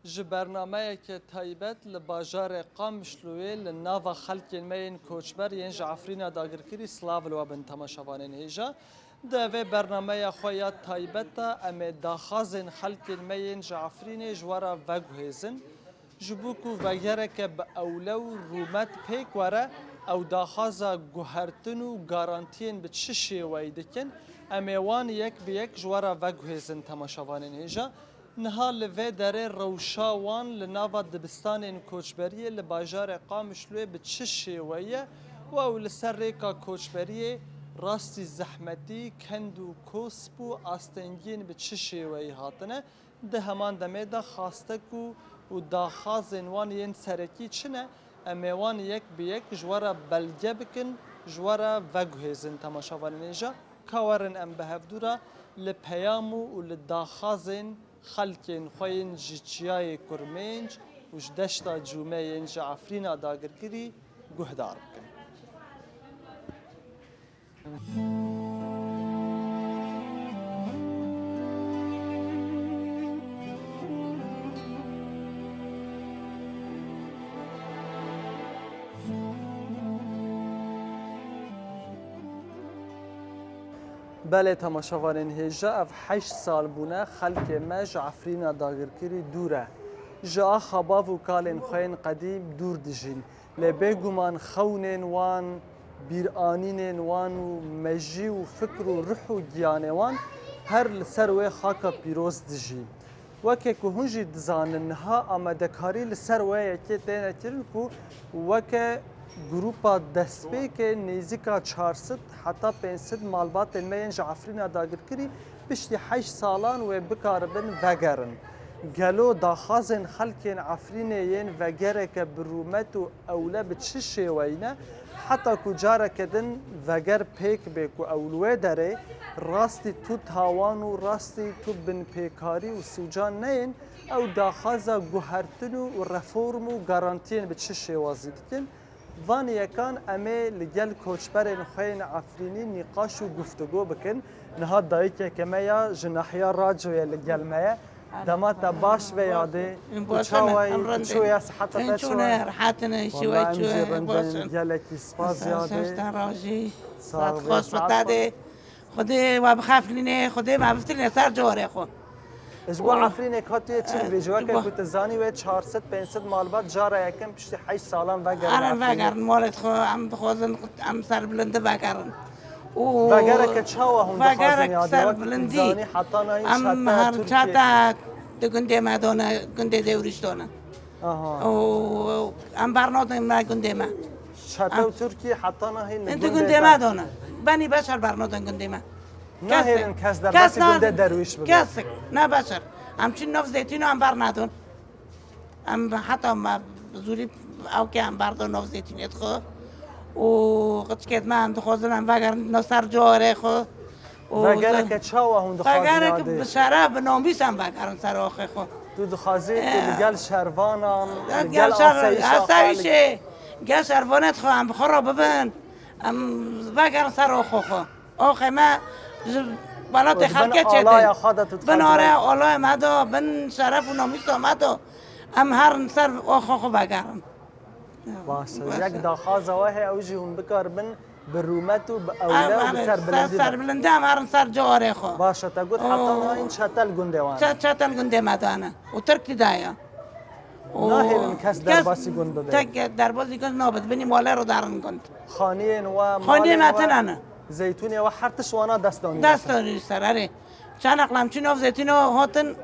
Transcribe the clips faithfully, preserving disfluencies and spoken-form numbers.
Ji bernameyeke taybet li bajarê Qamişloyê li nava xelkên me yên koçber yên ji Efrîna dagirkirî silav li we bin temaşevanên hêja. Di vê bernameya xwe ya taybet de em ê daxazên xelkên me yên ji Efrînê ji we re veguhêzin. Ji bo ku vegereke bi ewle û rûmet pêk were, ew daxaza guhertin û garantiyên bi çi şêweyî dikin, em ê wan yek bi yek ji we re veguhêzin temaşevanên hêja. Niha li vê derê rewşa wan li nava dibistanên koçberiyê li bajarê Qamişloyê bi çi şêweyî ye û ew li ser rêka koçberiyê rastî zehmetî, kend û kosp û astengiyên bi çi şêweyî hatine? Di heman demê de xastek û, û daxazên wan yên serekî çi ne? Em ê wan yek bi yek ji we re belge bikin, ji we re veguhêzin temaşevanên hêja. Ka werin em bi hevdû re li peyam û, û li daxazên xelkên xwe yên ji Çiyayê Kurmênc û ji Deşta Cûme yên ji Efrîna dagirkirî guhdar bikin. Belê temaşevanên hêja, ev heşt sal bûne xelkê me ji Efrîna dagirkirî dûr e. Ji axa bav û kalên xwe yên qedîm dûr dijîn. Lê bêguman xewnên wan, bîranînên wan û mejî û fikr û ruh û giyanê wan her li ser wê xaka pîroz dijî. Weke ku hûn jî dizanin, niha amadekarî li ser wê yekê têne kirin ku weke grupa destpêkê nêzîka çar sed heta pênc sed malbatên me yên ji Efrîna dagirkirî piştî heşt salan wê bikaribin vegerin. Gelo daxazên xelkên Efrînê yên vegereke bi rûmet û ewle bi çi şêweyî ne, heta ku careke din veger pêk bê ku ew li wê derê rastî tu tawan û rastî tu binpêkarî û sûcan neyên, ew daxwaza guhertin û, û reform û garantiyên bi çi şêwazî dikin? Van yekan em ê li gel koçberên xwe yên Efrînî nîqaş û guftûgo bikin. Niha dayikeke me ya ji nahiya Racoyê li gel me ye. Dema te baş be yadê. Tu çawa yî? Tu çûye, siheta te çûye? Rehat in, şîwe çûye. Em jî rind in, gelekî spas yadê. Sax be, sax be. Xwedê we bixeflîne, Xwedê me biftirîne ser carê xwe. Ji bo Efrînê ka tu yê çi dibêjî? Weke ku tu zanî wê çar sed pênc sed malbat cara yekem piştî heşt salan vegerin Efrînê. Vegerin malê xwe, em dixwazin em serbilindî vegerin. Û vegereke çawa hûn dixwazin ya? Vegerek serbilindî. Wek zanî heta nahî em çete her Tirkiye. Çete di gundê me dane, gundê Dewrîş dane. Aha. Û em bernadin me gundê me. Çete û Tirkiye heta nahî li gundê me dane. Benî beşer bernadin gundê me. Nahêlin kes derbasî gundê Derwîş bibe. Kesik, ne beşer. Em çin nav zeytîno em bernadin. Em heta me zûrî ew ke em berdo nav zeytînê dixwe. Û qiçkêt me em dixwazin em vegerin nav ser carê xwe. Û vegereke çawa hûn dixwazin? Vegerek bi şeref, bi namîs em vegerin ser axê xwe. Tu dixwazî ku li gel şervanan, li gel asayîşa xwe, li gel şervanê dixwe em bi xwe re bibin. Em vegerin ser axê xwe. Axê me ji welatê xelkê çêtir. Bin alaya xwe de tu dixwazî. Bin alaya me de, bin şeref û namîsa me de. Em herin ser axê xwe vegerin. Baş e. Yek daxwaza we heye, ew jî hûn bikaribin bi rûmet û bi ewle û bi serbilindî. Serbilindî em herin ser carê xwe. Baş e, te got heta niha hîn çete li gundê wan e. Çete li gundê me dane. Û Tirkî de ye. Nahêlin kes derbasî gund bibe. Tek derbasî gund nabe, binî malê re derin gund. Xaniyên we, malên we, zeytûnê we, her tişt wana dest danî. Dest danî ser, erê. Çanak lam çi nav zeytûno hatin,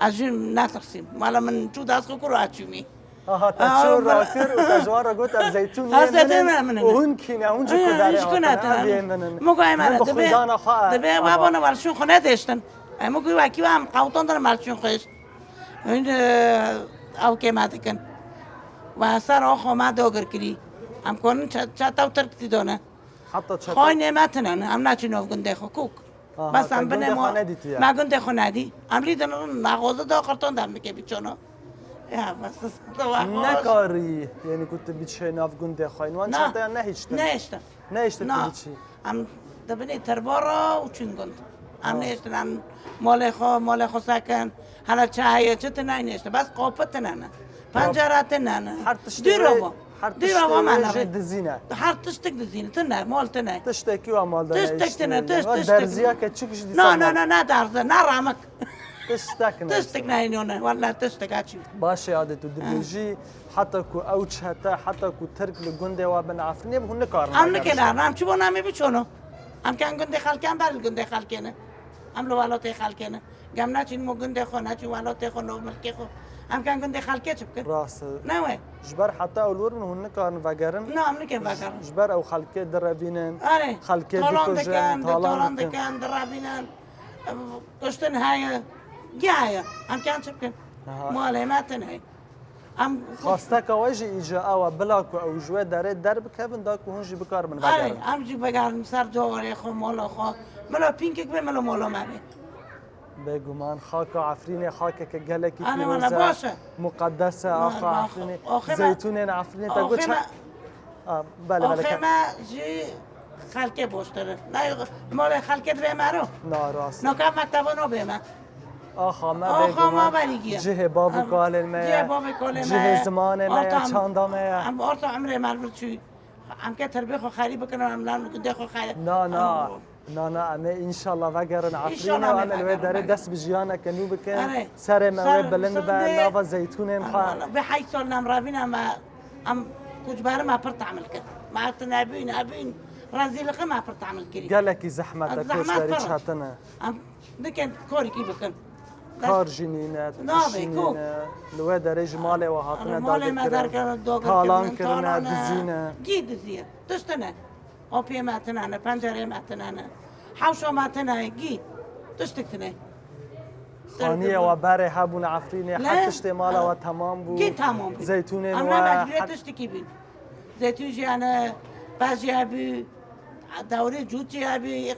ez jî netirsîm. Mala min çû dest xwe kir û ez çûmî. Aha, te çû rakir û te ji wan re got, ev zeytûn yê min in û hûn kî ne, hûn ji ku derê hatine, ev yê min in. Min bi xwîdana xwe. Dibê we bona welşûn xwe nedêştin. Em wekî wekî we em qewtandin em welşûn xwe hêşt. Hûn, e, ew kê me dikin. We ser axê me dagir kirî. Em konin çe-, çete û tirk tî done. Heta çete. Xaynê me tine ne, em neçin nav gundê xwe kûk. Aha, bes em binê xwe nedîtiye. Me gundê xwe nedî. Em lî din rin, nexwaze da qirtan dem bike biçono. Ya, bes, tu nekarî, yani ku tu biçe nav gundê xwe. Wan çeteyan nehiştin. Nehiştin. Nehiştin tu biçî. Em dibinê terbara û çûn gund. Em nêştin, em molê xwe, molê xwe sekin. Hela çi heye, çi tine nêştin. Bes qopî tine ne. Pencera tine ne. Her tiştê Dûr wê, ava. her Dûr tiştê ava wê me jê nebe. dizîne. Her tiştik dizîne. Tine, mol tine. Tiştekî wa mal de Tiştek nehiştine, tine. Tiş, Wa tiştek derziya tine. ke çik ji dîsa Na, na, mal. na, na derzi, na ramik. Tiştek ne. Tiştek ne ino ne. Walla tiştek açî. Baş e, adê tu dibêjî, heta ku ew çete, heta ku Tirk li gundê wa bin Efrînê bi hûn nikarin Em vegerin. nikin, em çi bo namê biçono. Em ken gundê xelkê, em ber li gundê xelkê ne. Em li welatê xelkê ne. Gem neçin mo gundê xwe, neçin welatê xwe, no milkê xwe. Em ken gundê xelkê çi bikin? Rast e. Ne we? Ji ber heta ew li wir bin hûn nikarin vegerin. Na, em nikin vegerin. Ji ber ew xelkê direvînin. Erê, Xelkê talan dikujin, dikin, talan talan dikin. dikin, direvînin. Kuştin heye. Gî heye. Em ken çi bikin? Aha. Malê me tine. Em Xwesteka we jî îca ew e, bila ku ew ji wê derê derbikevin, da ku hûn jî bikaribin Erê, vegerin. em jî vegerin ser carê xwe, mola xwe. Milo pînkek be, milo mola me be. Bêguman, xaka Efrînê xakeke gelekî Erê, pîroz wala e, baş e. muqedes e, Wala axa baş. Efrînê, Axê me, zeytûnên Efrînê te axê got me, çe-, A, belê, belê, axê ke- me jî xelkê boştir e. Ne, malê xelkê divê mero. Na, rast. Noka mektebo no bê me. Axa me Axa bêguman ma berî giya. cihê bav û Em, kalên me cihê ye, bav û kalê me cihê ye. zimanê me ye, Orta em, çanda me ye. em orta emrê me vir çû. Em ke terbê xwe xerî bikin, em lan gundê xwe xerî. Na, na. Em, Na, na, em ê înşallah vegerin Efrîn û Înşallah em ê li wê vegerin, derê vegerin. dest bi jiyaneke nû bikin. Erê. Serê me Ser wê bilind be, sandê. nava zeytûnên Em xwe. wala, bi heyt sal nem ravîne me, em kuçber me pir tehmil kir. Me tine bîn, ebîn, rezîlixî me pir tehmil kirî. Gelekî zehmet e, Zehmet koçberî pir. çetin e. Em dikin korikî bikin. Kar jî nîne, Nabê, tişt jî ku? nîne. Li wê derê ji malê we hatine Malê me dagirkirin. derkirin, dagirkirin, Talan kirine, talane. dizîne. Gî diziye. Tiştine. Opiyê me tine ne, pencerê me tine ne. Hewşa me tine, gî. Tiştik tine. Xaniyê we berê hebûn Efrînê, Ne? her tiştê mala we temam bû. Gî temam bû. Zeytûnên Em we ne mecbûrê her tiştikî bîn. Zeytûn jî hene, pez jî hebû, dewrê cût jî hebû,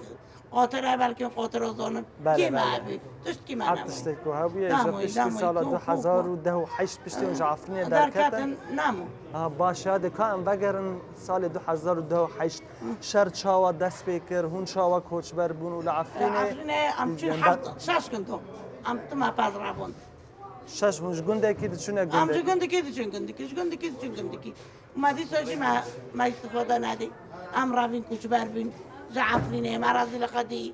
qotir e belkî qotir o zonin. Belê, Gî me belê. hebû. Tiştkî me Her nebû. tiştê ku hebûye, ji Damoyî, piştî damoyî, sala ku, ku, ku. du hezar û deh û heşt piştî hûn ji Efrînê derketin. Derketin, nemû. Aha, baş e, de ka em vegerin salê du hezar û deh û heşt. Şer çawa dest pê kir, hûn çawa koçber bûn û li Efrînê Efrînê em çûn yani heft, şeş gundan. Em tima pez rabûn. Şeş hûn ji gundekî diçûne Em ji gundekî. gundekî diçûn gundekî, ji gundekî diçûn gundekî. Ma dîsa jî me, me îstîfade nedî. Em revîn koçber bûn. Ji Efrînê me rezî li xwe dî.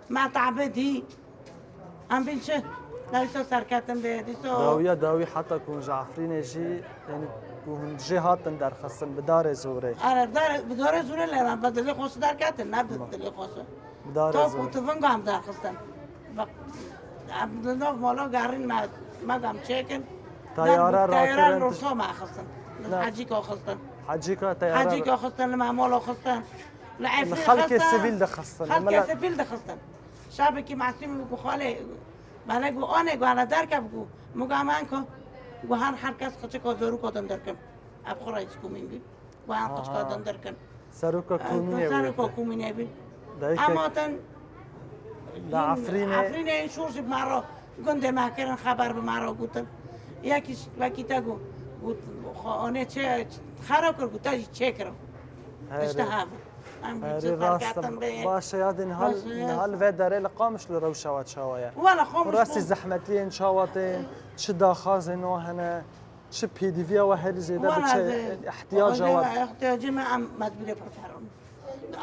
Me tabe dî. Em bîn çi? Dawî so serketin bê, dî so Dawiya dawî heta ku hûn ji Efrînê jî, yanî ku hûn jê hatin derxistin bi darê zorê. Are, bi darê, bi darê zorê lê me, bi dilê xweş derketin, ne bi dilê xweş. Bi darê Top zorê. û tivin gam derxistin. Bak, em di nav mala gerîn me, me gam çêkin. Teyare Der-, teyare rakirin, lorto me xistin. Ne. Hecîka xistin. Hecîka teyare Hecîka xistin, li me mala xistin. Li Efrîn xelkê xistin. sivîl dixistin, Xelkê milet. sivîl dixistin. Şabekî Masûmî ku xalê, bele ku anê ku hele derkev ku, muga me enko, ku her, her kes xiçika zorûka din derkin. Ev xwe reîs komîn bî. Ku her xiçika Aha. din derkin. Seroka Ev komînê wê seroka bî. komînê bî. Dayike Em hatin Li Efrînê. Efrînê şûr ji me re gundê me kirin, xeber bi me re gotin. Yekî ş-, wekî te got, got, xwe anê çê, xera kir, got, te jî çêkirin. Herê. Îşte hev. Em Herê, ji rast e. derketin rê. Baş e, yadê niha, Baş e. niha li vê derê li Qamişlo rewşa we çawa ye? Wala Qamişlo. Rastî zehmetiyên çawa tê, çi daxwazên we hene, çi pêdiviya we herî zêde bi Wala çi de, ihtiyaca we? Ihtiyacê me em mecbûrê pir peron.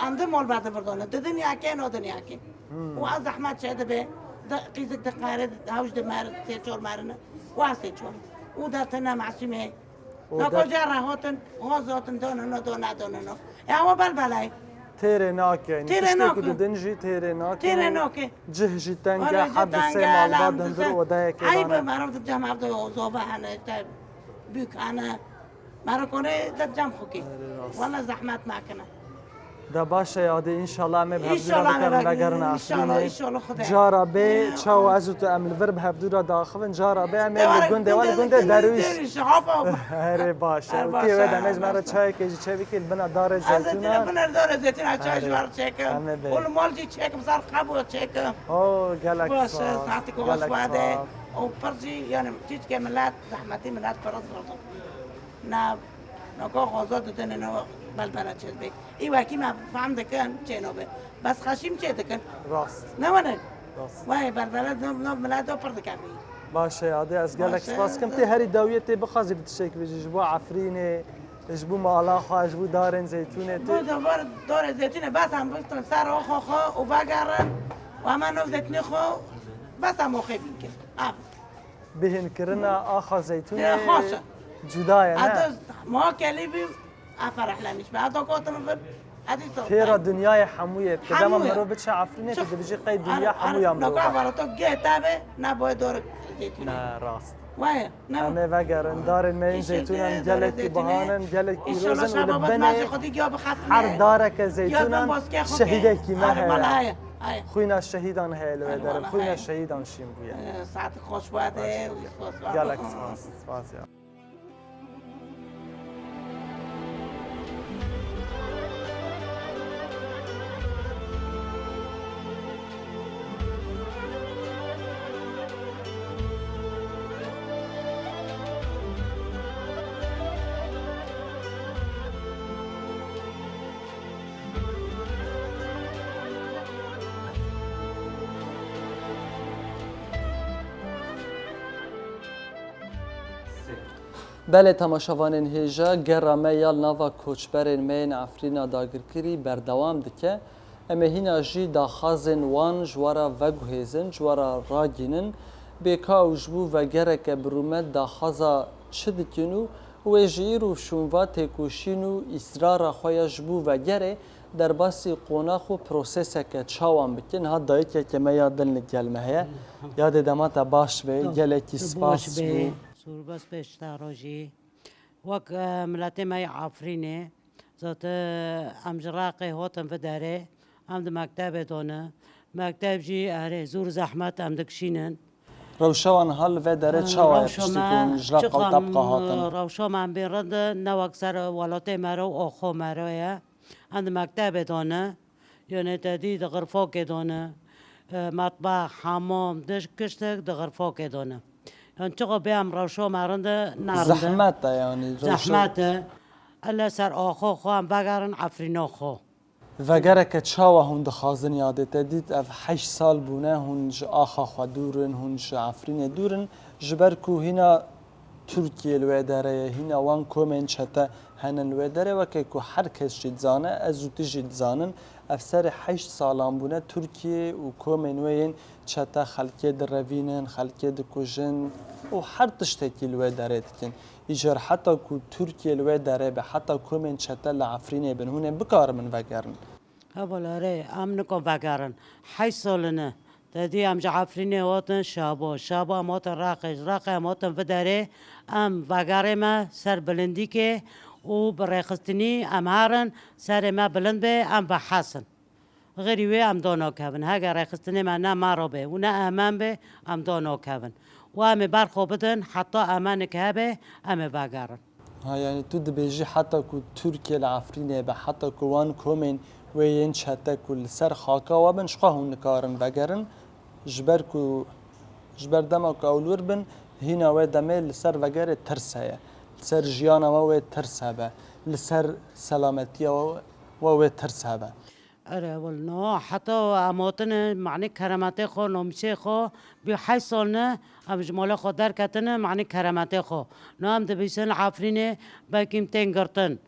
Em di mol berde virdane, di dinyakê, no dinyakê. Hmm. Û ez zehmet çê dibe, di qîzik di qere, hewş di mer, sê çor merine, wa sê çor. Û dertine masûmê. Û Nako der- ca re hatin, hoz hatin, done no, done, done no. Ya o belbelay. Têrê nake, yanî Têrê tiştê ku nake. didin jî têrê nake. Têrê nake. Cih jî teng e, Wala cih heb di teng sê e, malbat hem di dindir sê. odeyekê Eyb dane. e, meriv di cem ev de zove hene, işte, bük hene. Meriv konê di cem xwe kê. Erê rast. Wala zehmet nakine. De baş e, yadê, înşallah em ê bi hevdû re Înşallah, bikarin vegerin înşallah, Efrînê. înşallah Xwedê. Cara bê, Ya. çawa ez û tu em li vir bi hevdû re daxivin, cara bê em ê Te li were gundê we, li gundê gundê derwîş. derwîş, hava. Erê baş e. Erê Û baş tê wê e, de em ê ji me re baş e. çayekê jî çêbikî li bina darê Ez ê zeytûna. bina darê zeytûna çay Erê. ji we re çêkim. Em ê bê. Û li mal jî çêkim, ser qebû çêkim. O, gelek Baş e, spas, saetê ku gelek xweş wade. spas. Û pir jî, yani, çîçke millet, zehmetî millet pir zor. Na, na ka xwaza didin, na Belbele çêdibê. Î wekî me fehm dikin çênobe. Bes xeşîm çê dikin. Rast. Ne wene? Rast. Wayê belbele nov, nov mileto pir dikevî. Baş e, Adê, ez gelek Baş e. spas kim. Tê herî dawiyê tê bixwazî bi tiştek bêjî ji bo Efrînê, ji bo mala xwe, ji bo darên zeytûnê tê. Bu da bar darê zeytûnê bes em biftin ser oxo xo û vegerin û hemen nov zeytûnê xo bes em oxê bîn kir. Abi. Bihînkirina axa zeytûnê Ya, xweş e. cuda ye, ne? Ado ma kelî bî, a ferehlenîş be. Ado gotin vir, edî so. Têra dinyayê hemû ye. Ti dema Hemû ye. mirov biçe Efrînê, tu Çok- dibijî qey Ar- dinya ar- hemû ya mirov Noka e. varo to gê tabe, ne boye dor zeytûnê. Ne, rast. Wayê, ne Em ê vegerin, darên me yên Îşte zeytûnan de- gelekî darê zeytûnê. bihan in, gelek Înşallah pîroz in û li şaba binê bad xwedî giya bixetine. her dareke Giya zeytûnan bin boske xwe şehîdekî me heye. Heye, heye. Xwîna şehîdan heye li wê Hadi derê. vallahi Xwîna heye. şehîdan şîn bûye. Ee, saat xweş bade, Baş. spas Gelek spas. Spas ya. Belê temaşevanên hêja, gera me ya li nava koçberên me yên Efrîna dagirkirî berdewam dike. Em ê hîna jî daxwazên wan ji we re veguhêzin, ji we re ragînin. Bê ka ew ji bo vegereke bi rûmet daxwaza çi dikin û wê ji îro şûnva têkoşîn û îsrara xwe ya ji bo vegerê derbasî qonax û proseseke çawan bikin. Ha dayikeke me ya din li gel me heye. Yadê dema te baş be, Tamam. gelekî Tu spas baş be. bû. Sûrbas be ji te re jî. Wek, e, miletê me yê Efrînê, zaten em ji Reqê hatin vê derê, em di mektebê de ne. Mekteb jî erê zor zehmet em dikişînin. Rewşa wan ha li vê derê Em çawa ye rewşa piştî me, ku hûn ji Reqa û çiqam, Tebqa hatin? rewşa me em bên rind e, ne wek ser welatê me re û axo me re ye. Em di mektebê de ne. Yanê te dî di xirfakê de ne, e, metbex, hemam, diş, kiştik di xirfakê de ne. Yan çiqo bê em rewşo me rind e, ne rind e. Zehmet e yanî, rewşo- Zehmet e. Ele ser axo xwe em vegerin Efrîna xwe. Vegereke çawa hûn dixwazin yadê te dît? Ev heşt sal bûne hûn ji axa xwe dûr in, hûn ji Efrînê dûr in. Ji ber ku hîna Tirkiye li wê derê ye, hîna wan komên çete henin li wê derê, weke ku her kes jî dizane, ez û tu jî dizanin, ev serê heşt salan bûne Tirkiye û komên wê yên çete xelkê direvînin, xelkê dikujin û her tiştekî li wê derê dikin. Îcar heta ku Tirkiye li wê derê be, heta komên çete li Efrînê bin, hûn ê bikaribin vegerin? Heval erê, em nikan vegerin. Heşt sal in e. Te dî em ji Efrînê hatin Şabo. Şabo em hatin Reqê. Ji Reqê em hatin vê derê. Em vegerê me ser bilindîkê û bi rêxistinî em herin. Serê me bilind bê, em vehesin. Xêrî wê em danakevin. Heger rêxistinê me ne me re bê û ne emen bê, em danakevin. Û em ê berxwe bidin, heta emanek hebe, em ê vegerin. Ha, yanî tu dibêjî heta ku Tirkiye li Efrînê be, heta ku wan komên wê yên çete ku li ser xaka we bin, ji xwe hûn nikarin vegerin, ji ber ku, ji ber dema ku ew li wir bin, hîna wê demê li ser vegerê tirs heye. Li ser jiyana we wê tirs hebe. Li ser selametiya we, we wê tirs hebe. Ere, wele no, heta em hatine, manî keremetê xwe, nomîsê xwe, bî heşt sal ne, em ji mala xwe derketine, manî keremetê xwe. No em dibîsin Efrînê, belkî em tên girtin.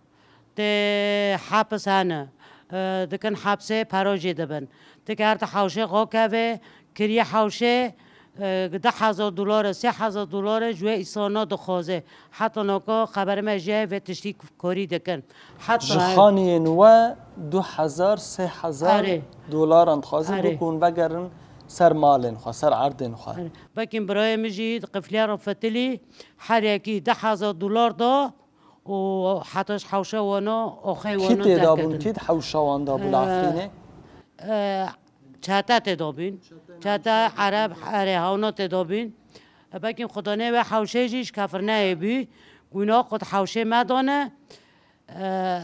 Tê hepis hene, e, dikin hepsê, pera jê dibin. Ti ke her ti hewşê xwe kevê, Kiriye hewşê, e, du hezar dolar e, sê hezar dolar e, ji wê îsana dixwaze. Heta naka xeberê me jê ye, vê tiştî korî dikin. Heta Ji xaniyên we du hezar, sê hezar Erê. dolaran dixwazin, Erê. ku hûn vegerin ser malên xwe, ser erdên xwe. Erê. Belkî birayê min jî di qifliya re fitilî, her yekî du hezar dolar da, û heta ji hewşe wana, oxê Kî wana tê da bûn, derketin. kî di hewşa wan da bû li Ee, Efrînê? ee, çete tê da bîn. Çete Ereb, erê, hewna tê da bîn. E, belkî xudanê wê hewşê jî ji kefirneyê bî. Guna xwe di hewşê me dane. Ee,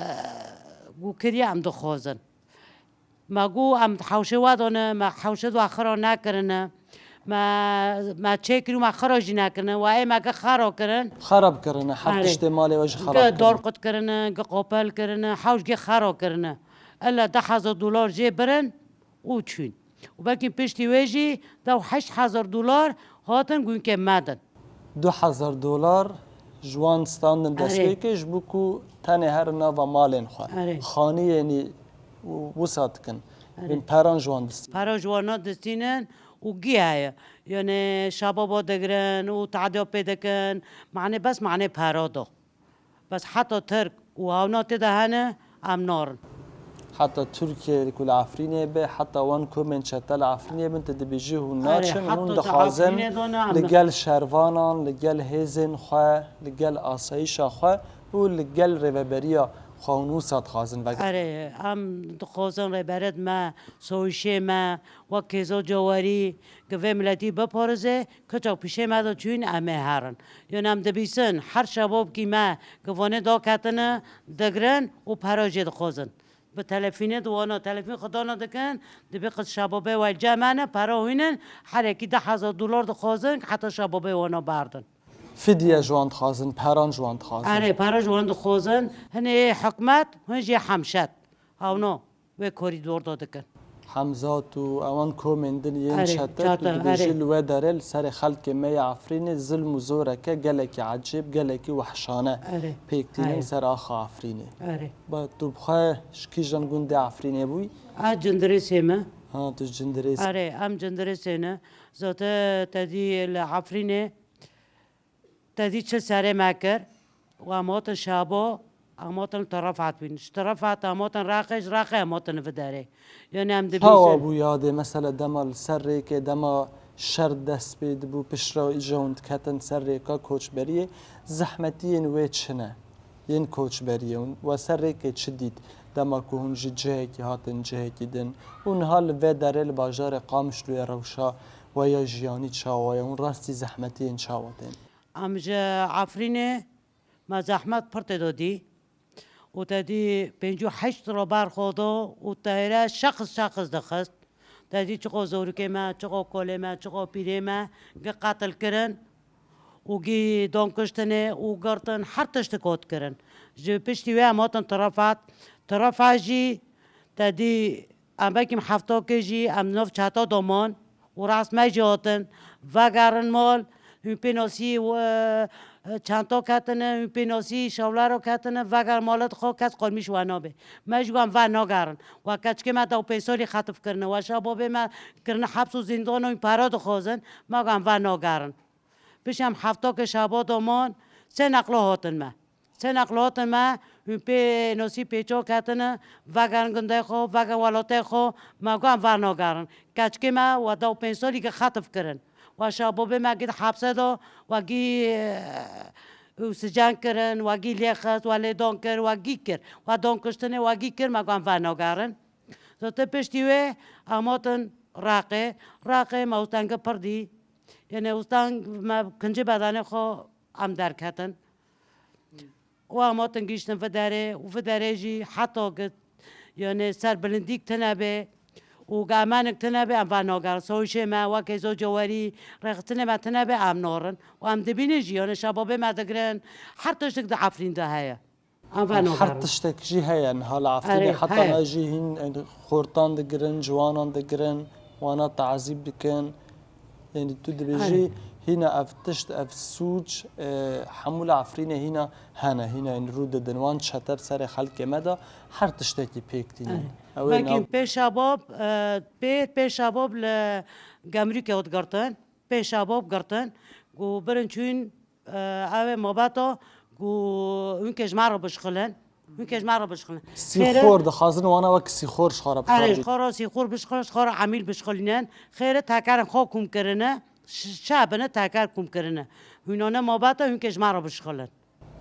gu kiriye em dixwazin. Me got, em hewşê we dane, me hewşê we xira nekirine. Me, me çêkir û me xira jî nekirine. Wa ê me gi xera kirin. Xerab kirine. Her Erê. Tiştê malê we jî xerab Gi kirine. Dor qut kirine, gi qopel kirine, hewş gi xera kirine. Ella deh hezar dolar jê birin û çûn. Û belkî piştî wê jî dew heşt hezar dolar hatin gunkê me din. Du hezar dolar ji wan standin Erê. Destpêkê ji bo ku tenê herin nava malên xwe. Erê. Xaniyênî wisa dikin. Erê. Bin peran ji wan distînin. Pera ji wana distînin û gî heye. Yani şababa digirin û tadiya pê dikin. Mane bes mane pera do. Bes heta Tirk û hawna tê de hene, em narin. Heta Tirkiye ku li Efrînê be, heta wan komên çete li Efrînê bin, tu dibêjî hûn Erê, naçin, heta hûn tu dixwazin Efrînê de ne, em li gel şervanan, li gel hêzên xwe, li gel asayîşa xwe û li gel rêveberiya xwe hûn wisa dixwazin vek- Erê, em dixwazin rêberêt me, soyşê me, wek Kêzo Cewarî, gi vê miletî biparize, kiçak pişê me de çûn em ê herin. Yon em dibîsin, her şebabkî me gi vanê daketine, digirin û pera jê dixwazin. Bi telefînê di wana, telefîn xwe dana dikin, dibê qit şebabê we cem hene, pera hûn in, herekî deh hezar dolar dixwazin, heta şebabê wana berdin. Fidye ji wan dixwazin, peran ji wan dixwazin. Erê, pera ji wan dixwazin, hinê hikûmet, hin jê hemşet. Hawno, wê korîdor de dikin. Hemzat û ewan komên din yên Erê, çete, tu çete, dibêjî erê. Li wê derê li serê xelkê me ya Efrînê zilm û zoreke gelekî ecêb, gelekî wehşane Erê, pêk tînin erê. Ser axa Efrînê. Erê. Ba tu bi xwe ji kîjan gundê Efrînê bûyî? Ez Cindirêsê me. Ha, tu ji Cindirês. Erê, em Cindirêsê ne. Zaten te dî li Efrînê Te dî çi serê me kir? Û em hatin Şabo, em hatin li Terefat bûn. Ji Terefat em hatin Raqê, ji Raqê em hatin vi derê. Yani em dibîsin. Çawa bû yadê, mesela dema li ser rêkê, dema şer dest pê dibû, piştre îja hûn diketin ser rêka koçberiyê, zehmetiyên wê çi ne? Yên koçberiyê hûn we ser rêkê çi dît? Dema ku hûn ji cihekî hatin cihekî din û niha li vê derê li bajarê Qamişloyê rewşa we ya jiyanî çawa ye? Hûn rastî zehmetiyên çawa tên? Em ji Efrînê me zehmet pir tê de dî û te dî pêncî û heşt robar xwe do û teyre şeqis şeqis dixist. Te dî çiqo zorikê me, çiqo kolê me, çiqo pîrê me gi qetil kirin û gî don kiştinê û girtin, her tiştik hot kirin. Ji piştî wê em hatin Tirefat. Tirefat jî te dî Em belkî em hefta ke jî em nav çeta de man û rast me jî hatin vegerin mal, hûn pê nasî, e, çenta ketine, hûn pê nasî şewlera ketine, veger malet xwe kes qurmîş we nabe. Me jî wan venagerin. We keçikê me dew pênc salî xetif kirine, we şababê me kirine heps û zîndana, hûn pere dixwazin, me wan venagerin. Pişt em hefta ke şaba de man, sê neqla hatin me. Sê neqla hatin me, hûn pê nasî pêça ketine, vegerin gundê xwe, vegerin welatê xwe, me got em venagerin. Keçikê me we dew pênc salî gi xetif kirin. We şababê me gî di hepse de, we gî, e, ûsicen kirin, we gî lê xist, we lê don kir, we gî kir. We don kiştinê, we gî kir, me got em venagerin. Zaten piştî wê em hatin Raqê. Raqê me û tenge pir dî. Yani û teng me kincê bedanê xwe em derketin. Û em hatin gihîştin vi derê û vi derê jî heta ki, yani ser bilindîk tine bê û gemenik tine bê, em venagerin. Soyşê me, wekê Zocewerî, rêxistinê me tine bê, em narin. Û em dibînin jî, yani şababê me digirin, her tiştik di Efrîn de heye. Em venagerin. Her tiştek jî heye niha li Efrînê. Erê, heta heye. Niha jî hîn, e, xortan digirin, ciwanan digirin, wana tazîb dikin. Yani tu dibêjî Erê. Hîna ev tişt, ev sûc, e, hemû li Efrînê hîna hene, hîna yani rû didin. Wan çete bi serê xelkê me de her tiştekî pêk tînin. Erê. Ew ê Belkî nav- pê şabab, e, pê, pê şabab li gemrûkê hat girtin. Pê şabab girtin. Ku birin çûn, e, ew ê mabeta ku hûnkê ji me re bişxilin. Hûnkê ji me re bişxilin. Xêre Sîxor dixwazin wana wek sîxor ji xwe re Erê, bixwin. Ji xwe re sîxor bişxilin, ji xwe re emîl bişxilînin. Xêre tekerin xwe kom kirine, ş-, şebine teker kom kirine. Hûnane mabeta hûnkê ji me re bişxilin.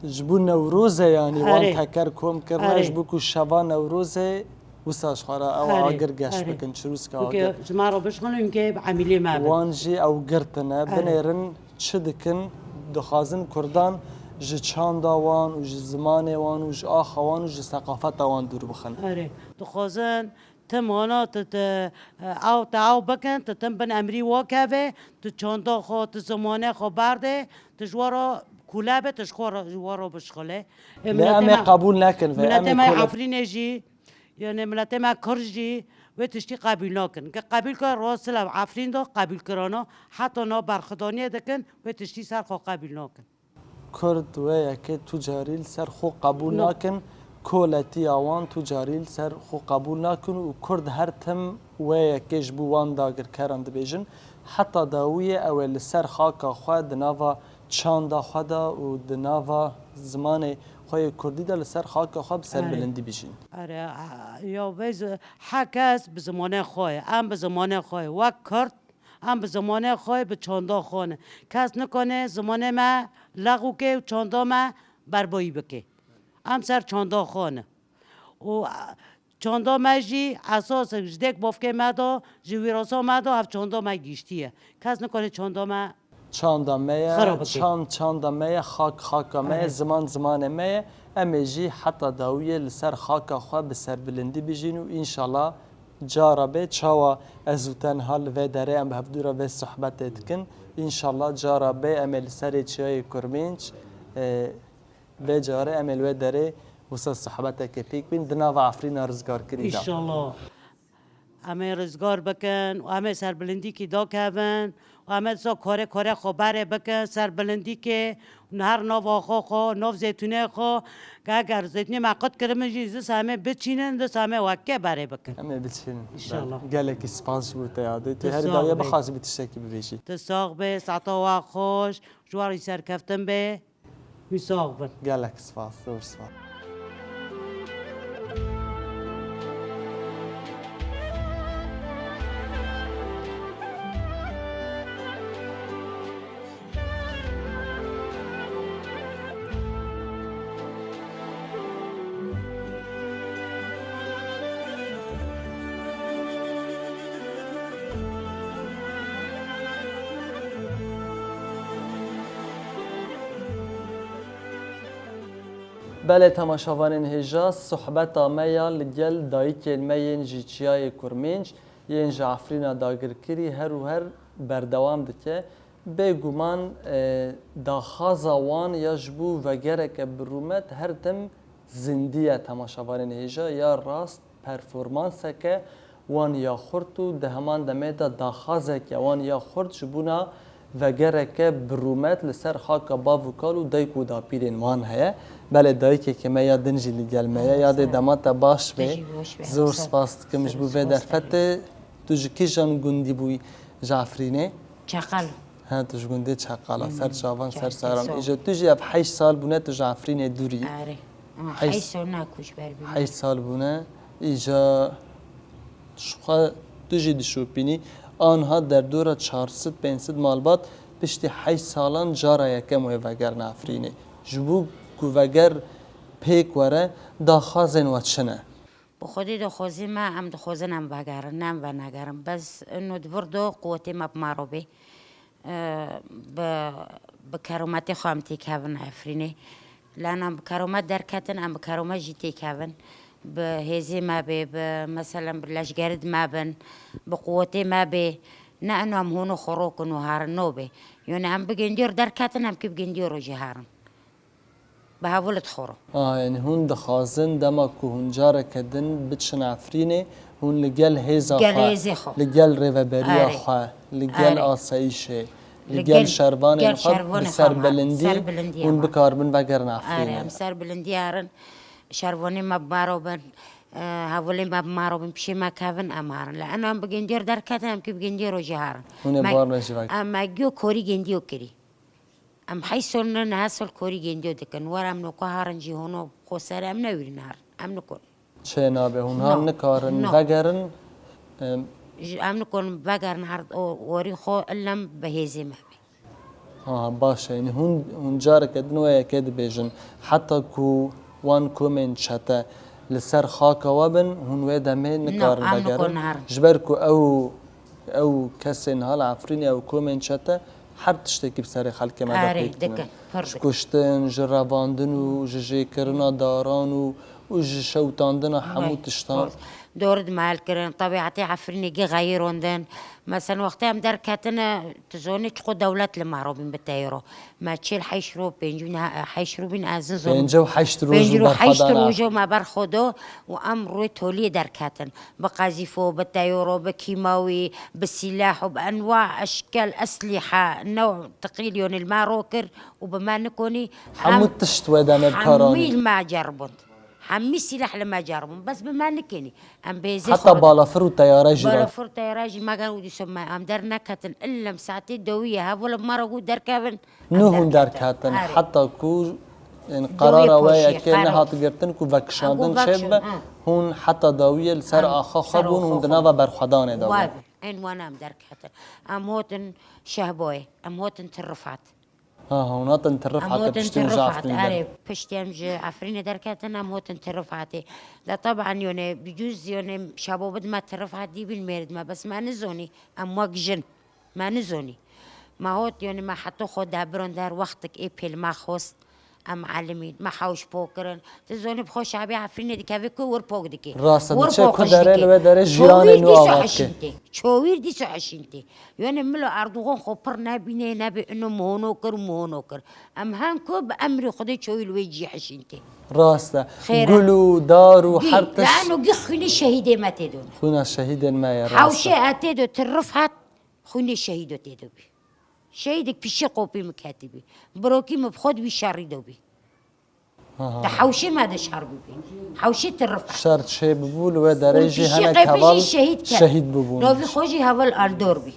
Ji bo Newrozê, yanî wan Erê. Teker kom kirine, Erê. Ji bo ku şeva Newrozê wisa ji xwe re ew Erê, agir geş erê. Bikin, çirûska Weke agir. Ji me re bişxin, weke bi emîlê me bin. Wan jî ew girtine, Erê. Binêrin çi dikin, dixwazin Kurdan ji çanda wan û ji zimanê wan û ji axa wan û ji seqafeta wan dûr bixin. Erê, dixwazin Tim hana tu, tu, e, ew te ew bikin, tu tim bin emrî wa keve, tu çanda xwe, tu zimanê xwe berdê, tu ji wa re kûle be, tu ji xwe re, ji wa re bişxile. E, Lê miletê em ê me, qebûl nekin ve, em miletê ê me kole- Efrînê jî, yani miletê me Kurd jî wê tiştî qebûl nakin. Ke qebûl kir, Rosila Efrîn de qebûl kirana, heta na berxidaniyê dikin, wê tiştî ser xwe qebûl nakin. Kurd wê yekê tu carî li ser xwe qebûl No. nakin, koletiya wan tu carî li ser xwe qebûl nakin û Kurd her tim wê yekê ji bo wan dagirkeran dibêjin. Heta dawiyê ew ê li ser xaka xwe di nava çanda xwe de û di nava zimanê xwe yê Kurdî de li ser xaka xwe bi Erê. serbilindî bijîn. Erê, a, ya vê zi-, her kes bi zimanê xwe ye. Em bi zimanê xwe ye. Wek Kurd, em bi zimanê xwe, bi çanda xwe ne. Kes nikane zimanê me lexw ke û çanda me berbayî bike. Em ser çanda xwe ne. Û, a, çanda me jî esas e, ji dêk bavkê me de, ji wîrasa me de ev çanda me giştiye. Kes nikane çanda me Çanda me ye, xira bike. çand çanda me ye, xak xaka me ye, Erê. ziman zimanê me ye. Em ê jî heta dawiyê li ser xaka xwe bi serbilindî bijîn û înşallah cara bê çawa ez û te niha li vê derê em bi hevdû re vê sohbetê dikin. Înşallah cara bê em ê li serê çiyayê Kurmînc, e, vê carê em ê li wê derê wisa sohbeteke pêk bîn di nava Efrîna rizgarkirî de. Înşallah. Em ê rizgar bikin û em ê serbilindîkî dakevin û em ê disa kare kare xwe berê bikin serbilindîkê û her nav axa xwe, nav zeytûnê xwe, ke eger zeytûnê me qut kiribin jî, disa em ê biçînin, disa em ê weke berê bikin. Em ê biçînin. Înşallah. Belê. Gelekî spas ji bo te ya dê. Tu Tu herî sağ dawiye bî. Bixwazî bi tiştekî bibêjî. Tu sax bê, saeta we xweş, ji we re serkeftin bê. Wî sax bin. Gelek spas, zor spas. Belê temaşevanên hêja, sohbeta me ya li gel dayikên me yên ji Çiyayê Kurmênc, yên ji Efrîna dagirkirî her û her berdewam dike. Bêguman, e, daxwaza wan ya ji bo vegereke bi rûmet her tim zindî ye temaşevanên hêja, ya rast performanseke wan ya xurt û di heman demê de daxwazeke wan ya xurt ji bona vegereke bi rûmet li ser xaka bav û kal û dayik û dapîrên wan heye. Belê dayikeke me ya din jî li gel me ye. Ya dê dema te baş be. Tu jî baş be. Zor spas dikim ji bo vê derfetê. Tu ji kîjan gundî bûyî ji Efrînê? Çeqal. He, tu ji gundê Çeqala, ser çavan, ser saran. Îja tu jî ev heşt sal bûne tu ji Efrînê dûr î. Erê. Heşt sal naku ji ber bîne. Heşt sal bûne. Îja ji xwe tu jî dişopînî. Anha derdora çar sed pênc sed malbat piştî heşt salan cara yekem wê vegerine Efrînê. Ji bo ku veger pêk were, daxwazên we çi ne? Bi Xwedê daxwazê me, em dixwazin em vegerin, ne em venegerin. Bes ino di vir de quwetê me bi me re bê. E, bi, bi kerometê xwe em têkevin Efrînê. Lana em bi keromet derketin, em bi keromet jî têkevin. Bi hêzê me bê, bi, meselen, bi leşgerî me bin, bi quwetê me bê. Ne ino em hûno xwe rokin û herin no bê. Yanî em bi gêndiyê re derketin, em kî bi gêndiyê re jî herin. Bi hev û li dixwiro. A, yanî hûn dixwazin dema ku hûn careke din biçin Efrînê, hûn li gel hêza Gel xwe, hêzê xwe. Li gel rêveberiya Erê. xwe, li gel Erê. asayîşê, li Li gel gel, şervanên gel xwe bi şervanê xwe me, serbilindî ser bilindiyê hûn me. bikaribin vegerin Erê, Efrînê. em ser bilindiyê herin, şervanê me bi me re bin, e, hevalê me bi me re bin, pişê me kevin em herin. Li eno em bi gêndiyê re derketin, em kî bi gêndiyê re jî herin. Hûn ê Me, bi wan re jî vegerin. em me giyo korî gêndiyo kirî. Em heşt sal ne, neh sal korî gêndiyo dikin. Were em noko herin jî hono xo ser em newîrin herin. Em nikon. Çê nabe, hûn No. han nikarin No. vegerin, em, Ji, em nikon vegerin her o, werî xo illem bi hêzê me be. Ha, baş e. Yanî hûn, hûn careke din wê yekê dibêjin. Heta ku wan komên çete li ser xaka we bin, hûn wê demê No, nikarin em vegerin. nikon herin. Ji ber ku ew, ew kesên niha li Efrînê ew komên çete her tiştekî bi serê xelkê me de Erê, pêk tînin. dikin, pir Ji dikin. kuştin, ji revandin û ji jêkirina daran û û ji şewitandina hemû tiştan. Dor di me hel kirin, tebiatê Efrînê gi xeyirondin. Mesela wextê em derketine, tu zonî çiqo dewlet li me robîn bi teyro. Me çêl heşt ro, pêncî û neh, heşt ro bîn ez nizonim. Pêncî û heşt roj Pêncî û heşt berxwedan rojo me berxwedo û em rûyê toliyê derketin. Bi qezîfo, bi teyoro, bi kîmawî, bi sîlah û bi enwa eşkel eslîha new tiqîl yonê li me ro kir û bi me nikonî. Hemû tişt wê demê bi kar anî. Hemî li me ceribund. Hemî sîleh li me caribûn, bes bi me nikenî. Em bêzê xwe Heta balafir û teyare jî re. Balafir û teyare jî me ger û dîso me, em derneketin. Illem saetê dawî ye, hevola bi me re got derkevin. Nû hûn derketin. Heta ku, ên, qerara we yekê nehat girtin ku vekişandin çêbibe, hûn heta dawiyê li ser axa xwe bûn, hûn di nava berxwedanê de bûn. Ên wana em derketin. Em hotin Şehboyê, em hotin Tirifat. Ha, ha, hûn hatin Tirifat piştî hûn ji Efrînê der. Erê, piştî em ji Efrînê derketin, em hotin Tirifatê. De teban yonê, bi cûz yonê şabo bid me Tirifat dî bîn mêrd me, bes me nizonî, em wek jin, me nizonî. Me hot yonê me heto xwe debiron der wextik ê pêl me xost, em elimîn, me hewş po kirin. Tu zonî bi xwe şabê Efrînê dikevê ku wir pok dikê. Rast e, diçe ku derê li wê derê jiyanê nû ava dike. Çowîr dîso hişîntê. Yonê milo Erdogan xwe pir nebînê, nebê ino mihono kir, mihono kir. Em hen ku bi emrê Xwedê çowî li wê cî hişîntê. Rast e. Gul û dar û her tişt. Lano gî xwînê şehîdê me tê do. Xwîna şehîdên me ye, rast e. Hewşê etê do, Tirifat, xwînê şehîdo tê do bî. Şehîdek pîşê qopî min ketibî. Birokî min bi xwe di wî şerî do bî. Di hewşê me de şer bûbî. Hewşê Tirifat. Şer çêbûbû, li wê derê jî hinek heval şehîd bûbûn. Novî xwe jî heval Erdal bî.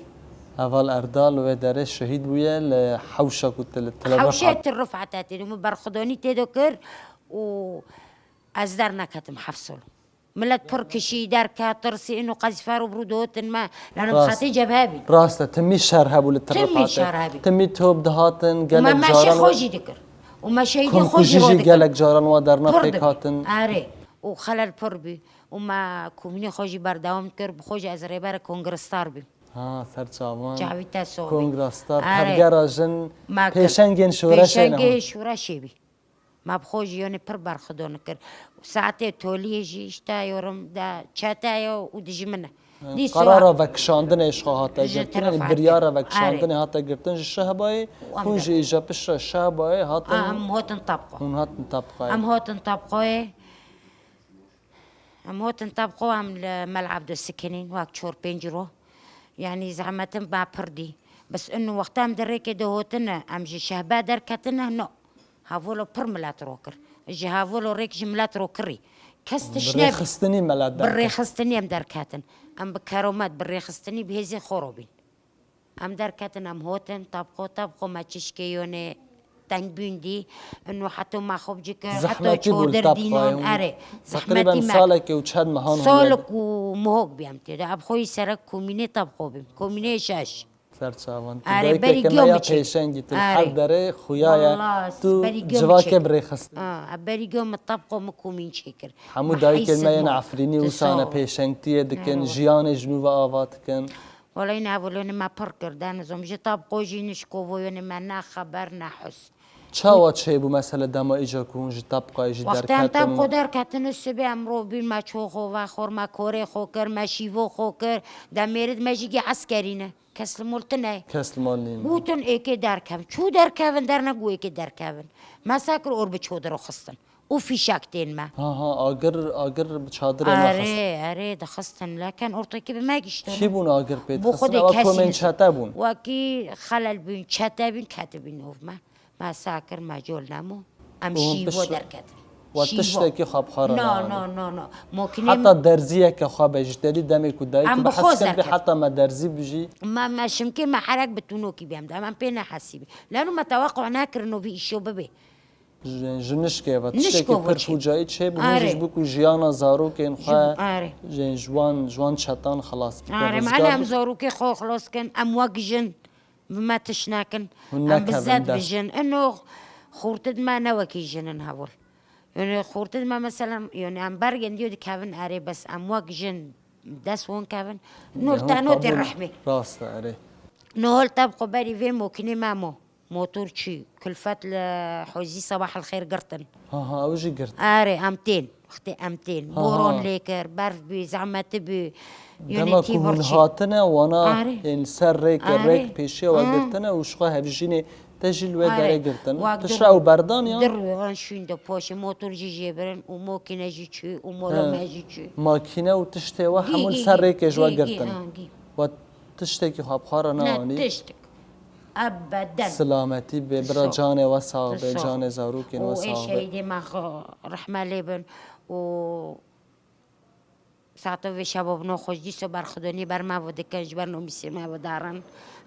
Heval Erdal li wê derê şehîd bûye li hewşa ku li Tilebexat. Hewşê Tirifat e tê, min berxwedanî tê de kir û ez derneketim heft sal. Milet pir kişî, derket, tirsî, ino qezîfer û birû dihotin me. Lano bi xetê cebhe bîn. Rast e, timî şer hebû li Tirifat. Timî şer hebî. Timî top dihatin, gelek caran. Me meşê xwe jî dikir. Û me şehîdê xwe jî ro dikir. Gelek caran wa derna pêk hatin. Erê. Û xelel pir bî. Û me komînê xwe jî berdewam dikir. Bi xwe jî ez rêberê Kongrestar bîm. Ha, ser çavan. Çavî te so bî. Kongrestar, tevgera jin, pêşengên şoreşê ne. Pêşengê şoreşê bî. Me bi xwe jî yonê pir berxwedon kir. Saetê toliyê jî işte yorum de çete ye û dijmin e. Dîsa Qerara vekişandinê ji xwe hate girtin, yanî biryara vekişandinê hate girtin ji Şehbayê. Hûn jî îja piştre Şehbayê hatin. Em hotin Tabqo. Hûn hatin Tabqayê. Em hotin Tabqo. Em hotin Tabqo, em li Mel Ebdo sikinîn wek çor pênc ro. Yanî zehmetin me pir dî. Bes ino wexta em di rêkê de hotine, em ji Şehba derketine, no. Havolo pir milet ro kir. Ji havolo rêk ji milet ro kirî. Kes tiş nebî. Bi rêxistinî milet derket. Bi rêxistinî em derketin. Em bi keromet, bi rêxistinî bi hêzê xwe ro bîn. Em derketin, em hotin, Tabqo, Tabqo me çişkê yonê tengbûn dî. Ino heto me xwe bicikir, heto çodir dînon, erê. Zehmetî me. Salek û çend mehan. Salek û mihok bî em tê de. Em xwe yî serek komînê Tabqo bîm. Komînê şeş. Ser çavan. Tu dayikeke me ya pêşengî, tu li her derê xuya ye. Tu civakê bi rê xistin. A, berî go min Tabqo min komîn çêkir. Hemû dayikên me yên Efrînî wisa ne pêşengtiyê dikin, jiyanê ji nû ve ava dikin. Wela yine evolonê me pir kir, denizom. Ji Tabqo jî nişko voyonê me ne xeber ne hus. Çawa çêbû mesele dema îca ku hûn ji Tabqayê jî derketin? Wextê em Tabqo derketin, sibê em robîn me ço xwe vexwir, me korê xwe kir, me şîvo xwe kir, demêrid me jî gî eskerî ne. Kes li mol tune ye. Kes li mol nîn. Gotin êkê derkevin. Çû derkevin, derne got êkê derkevin. Me sa kir or bi çodiro xistin. Û fîşek tên me. Ha ha, agir, agir bi çadirê me xist. Erê, erê, dixistin. Leken ortekî bi me giştin. Kî bûn agir pê dixistin? Ewa komên çete bûn. Wekî xelel bûn, çete bûn, ketibîn nov me. Me sa kir, me col nemo. Em şîvo derketin. Wa tiştekî xwe bi xwe re neanî. No, no, no, no. Mokînê. Heta derziyeke xwe be ji te dî demê ku dayik bi hez kir bê heta me derzî bijî. Me, me şimkê me herek bi tûnokî bêm de. Em pê nehesîbî. Leno me tewequ nekirino vî îşo bibe. Ji, ji nişkê ve tiştekî pir pûcayî çêbû, hûn jî ji bo ku jiyana zarokên xwe, ji, ji wan, ji wan çetan xilas bikin. Erê, me em zarokê xwe xilas kin, em wek jin. Bi me tiş nekin. Em bi zed bijin. Ino xortid me ne wekî jin in hevol. Yanî xortid me mesela, yanî em bergên diyo dikevin erê, bes em wek jin dest won kevin. Nol teno tê rehmê. Rast e, erê. Nol teb xwe berî vê mokînê me mo. Motor çi? Kulfet li Hozî Sabah el Xêr girtin. Ha ha, ew jî girt. Erê, em tên. Wextê em tên, Ha, boron ha. lê kir, berf bû, zehmetî bû. Yanî Dema tî ku hûn birçî. hatine, wana Arê. ên li ser rêke, Arê. rêk pêşiya we Ha. girtine û ji xwe hevjînê te jî li wê Arê. derê girtin. Wa Tişt gir-, ew berdan ya? Dir an şûn de poşê, motor jî jê birin û mokîne jî çû û molo He. me jî çû. Makîne û tiştê we Gî, hemû li gî, ser gî, rêkê ji we gî, gî, girtin. ha, gî. We tiştekî xwe bi xwe re Ne neanî? tiştek. Ebeden. Silametî bê, bira Sağ ol. canê we sax bê, Sağ ol. canê zarokên we Û ê sax bê. şehîdê me xwe rehme lê bin û saeto vê şeva bi no xweş dîso berxwedonî ber me ve dikin, ji ber nomîsê me ve darin.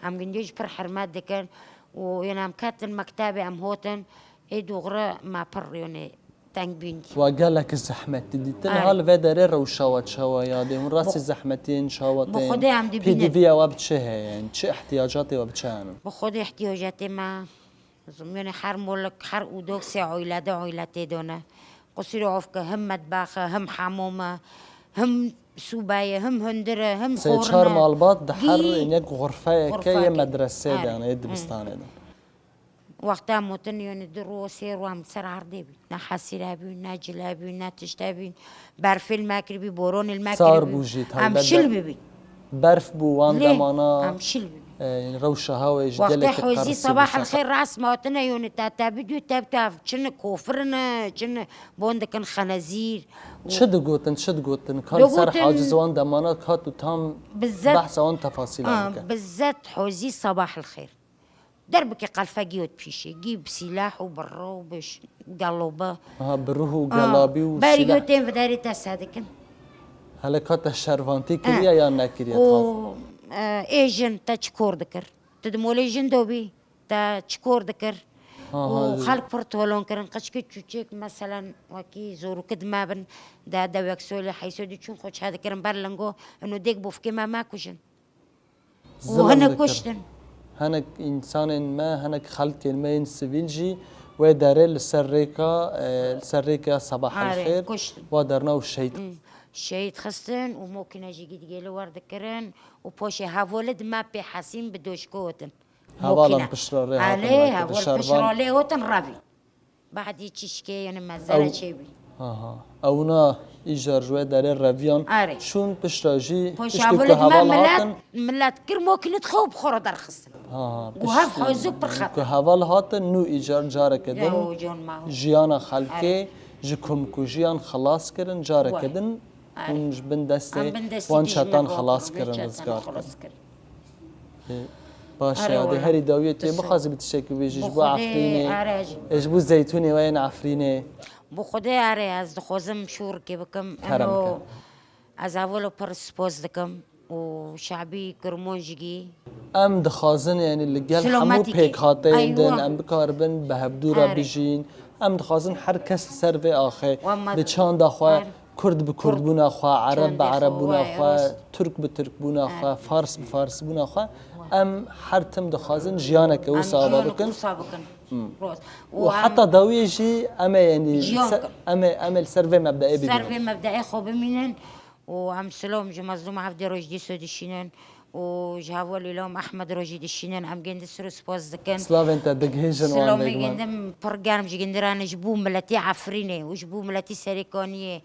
Em gindî jî pir hurmet dikin û yên em ketin mektebê, em hotin, ê dûxre me pir riyonê teng bîn dî. Wa gelek zehmetî dîtin. Are. Ha li vê derê rewşa we çawa yadê? Hûn rastî Bi-, zehmetiyên çawa bi tên? Xwedê em dibînin. P D V ya we bi çi heye? Yani çi ihtiyacatê we bi çi hene? Bi Xwedê ihtiyacatê me, zimyonê her molek, her ûdok sê oylede oyletê done. Qusîrê ofke, him metbaxe, him hemome, him sûbeye, him hundire, him Sê xorine. çar malbat di her Gî. yek xurfeyeke Xurfeke. yê medresê de, Are. yani yê Hı. dibistanê de. Wexta em hotin, yanî du rû, sê rû em li ser erdê bîn. Ne hesîre bîn, ne cile bîn, ne tişte bîn. Berfê li me kiribî, boronê li me Sar kiribî. bû jî, Em taybet şil de bibîn. berf bû wan Lê demana, em şil bibîn. e, rewşa hawê jî Wextê gelekî hozî qers bû sebah el sefer. xêr rast me hatine, yanî te, te bidû, te, te çine kofirine, çine bon dikin xenezîr. Çi digotin, çi digotin? Ka li ser Digotin haciz wan demana kat û tam Bizzet, behsa wan tefasîla ha, bike. bizzet hozî sebah el xêr. Derbikê qelfegî û pîşê, gî bi sîlah û bi rû û bi ş-, galobe. Aha, bi ruh û Ah, gelabî û berî sîlah. Got tên vidarê te se dikin. Hele ka te şervantî kiriye Ah. yan nekiriye, Û, taz? e, ê jin te çi kor dikir? Tu di molê jin de bî, te çi kor dikir? Aha, Û zi- xelk pir tolon kirin. Qiçkê çûçêk, meselen, wekî zorûki di me bin, de, de wek solê heyso diçûn xwe çe dikirin ber lingo, ino dêk bofkê me me kujin. Û Zilm hinek dikir. kuştin. Hinek însanên me, hinek xelkên me yên sivîl jî wê derê li ser rêka, e, li ser rêka Sebah Are, Elxêr kuştin. wa derna û şehîd. Hmm. Şehîd xistin û mokîne jî gîdgêli wer dikirin û poşê hevolê di me pê hesîn bi doşko hotin. Hevalan Mokîne. piştre rê hatin Alê, wekî bi hevol şervan. piştre lê hotin revî. Badî çişkê, yanî mezara Ew çêbî. Aha. Ewna îcar ji wê derê reviyan Arê. çûn pişta jî Poşa tiştê ku heval hatin. Millet kir mokînit xwe û bi xwe re derxistin. Aha, Û hev pişt-, hozû pir xeter. ku heval hatin, nû îcar careke din Yo, can ma. jiyana xelkê Arê. ji komkujiyan xilas kirin, careke Way. din Arê. hûn ji bin destê Em bin destê wan dijmin çetan hatin, xilas vê kirin, çetan rizgar xilas kirin. kirin. Ê, baş e, Are, adê wala. herî dawiyê tê Biso. bixwazî bi tiştekî bêjî ji Bi bo Xwedê Efrînê. are. Ê, ji bo zeytûnê we yên Efrînê. Bi Xwedê are, ez dixwazim şûrikê bikim. Kerem Eno, ke. ez evelo pir spos dikim û şabî Kirmonjigî. Em dixwazin, yani li gel hemû Silomatîkê. pêkhateyên din, Eywa. em bikaribin bi hevdû re Are. bijîn. Em dixwazin her kes li ser vê axê Wa me bi çanda xwe, Are. Kurd bi Kurd. kurdbûna xwe, Ereb bi Çandê xwe, erebûna wayê xwe, rast. Turk bi Turkbûna He. xwe, Fars bi Farsbûna xwe, He. em her tim dixwazin jiyaneke Em wisa ava jiyanek bikin. wisa bikin. Hmm. Rast. Û Û em heta dawiyê jî em ê, yanî, jiyan se-, kin. em ê, em ê li ser vê mebdeê Ser bimînin. vê mebdeê xwe bimînin û em silom ji Mezlûm Evdê rojî dîso dişînin. û ji heval Îlham Ehmed re jî dişînin, em gêndî sir û spas dikin. Silavên te digihêjin wan Silamê bêguman. gêndim pir germ ji gêndiranê ji bo miletî Efrînê û ji bo miletî Serêkaniyê,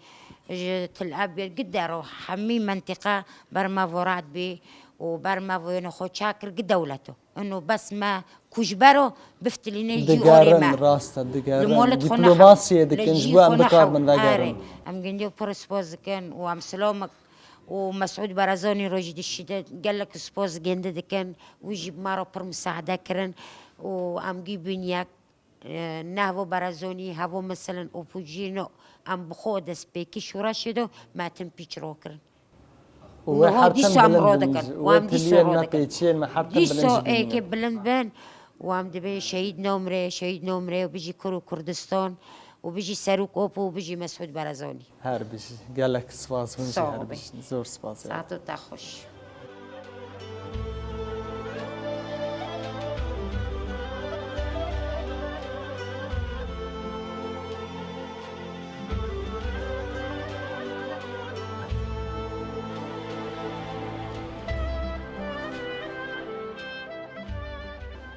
ji Til Ebêd gide re hemî mentiqe ber me vorat bî û ber me voyêne xwe çakir gi dewleto. Ino bes me ku ji bero biftilîne cî orê me. Digerin, rast e, digerin. Li molet xwe Dîplomasiyê nehew. dikin, Li ji cî bo em xwe bikaribin nehew. vegerin. Erê, em gêndî pir spas dikin û em silamek û Mesûd Barazanî re jî dişî de gelek spas gêndi dikin. Wî jî bi me re pir misaade kirin û em gî bûn yek. E, ne hevo Barazanî, hevo misilin opozîsyonê, em bi xwe destpêkî şoreşê de me tim pîç ro kirin. Û wê Niha her tim dîsa em bilind ro bin dikin. jî. Û Wê em dîsa tiliyên ro me dikin. pêçiyên me her tim bilind Dîsa jî bînin. êkê bilind bin û em dibê şehîd nomrê, şehîd nomrê û bijî Kur û Kurdistan û bijî Serok Opo û bijî Mesûd Barazanî. Her bijî. Gelek spas, hûn jî Sağ her ol. bijîn. Zor spas. Saeto te xweş.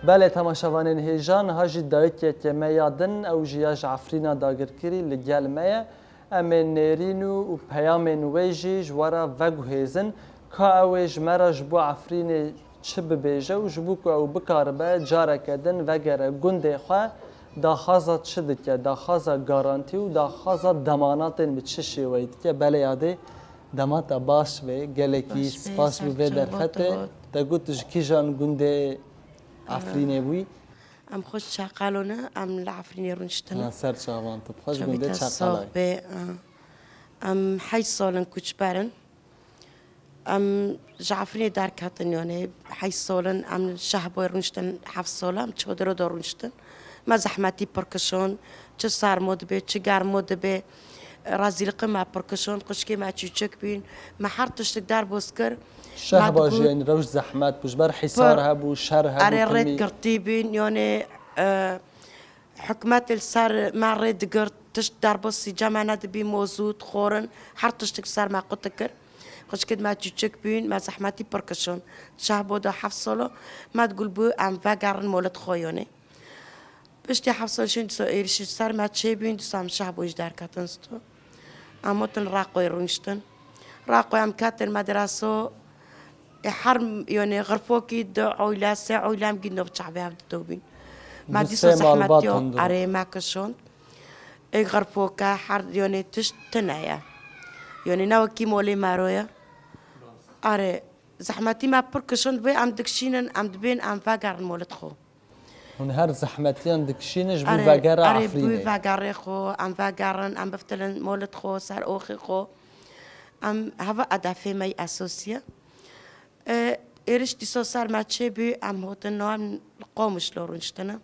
Belê, temaşevanên hêja, niha jî dayikeke me ya din, ew jî ya ji Efrîna dagirkirî li gel me ye. Em ê nêrîn û, û peyamên wê jî ji we re veguhêzin, ka ew ê ji me re ji bo Efrînê çi bibêje û ji bo ku ew bikaribe careke din vegere gundê xwe, daxwaza çi dike? Daxwaza garantî û daxwaza demanatên bi çi şêweyî dike? Belê yadê, dema te baş be, gelekî Baş be, spas bi vê sağ ol, derfetê. Te got tu ji kîjan gundê Efrînê bûyî? Em xweş Çaqalo ne, em li Efrînê rûniştine. Ha, ser çavan tu. Xweş gundê Çaqalo. Sağ be. Em heyş sal in koçber in. Em ji Efrînê derketin, yanî heyş sal in em li Şehboyê rûniştin, heft sal e, em Çodiro de rûniştin. Me zehmetî pir kişand, çi sermo dibe, çi germo dibe, rezîliqê me pir kişand, xwişkê me çûçik bûn, me her tiştik derbas kir. Şehba jî, yanî rewş zehmet bû, ji ber hîsar hebû, şer hebû, erê rê girtî bûn, yanî, e, Hikûmetê li ser me rê digirt, tişt derbasî cem me nedibî, mozût, xorin, her tiştik ser me qut dikir. Xwişkê me çûçik bûn, me zehmetî pir kişand. Şehbo de heft sal e, me digul bû em vegerin molet xwe yonê. Piştî heft sal şûn dîsa êrişî ser me çêbûn, dîsa em Şehbo jî derketin sto. Em hatin Raqoyê rûniştin. Raqoyê em ketin medreso, Ê her, yanî, xirfokî du oyle, sê oyle em gî nov çavê hev didobîn. Me dîsa zehmetiya erê me kişand. Ê xirfoke her, yanî, tişt tune ye. Yanî, ne wekî molê mero ye. Erê, zehmetî me pir kişand, vê em dikişînin, em dibên, em vegerin molet xwe. Hûn her zehmetiyan dikişînin ji bo vegera Efrînê. Erê, erê, bû vegerê xwe, em vegerin, em biftilin molet xwe, ser oxê xwe. Em heva edefê me yî esosî ye. E, êriş dîsa ser me çêbû, em hatin niha em li Qomişlo rûniştine.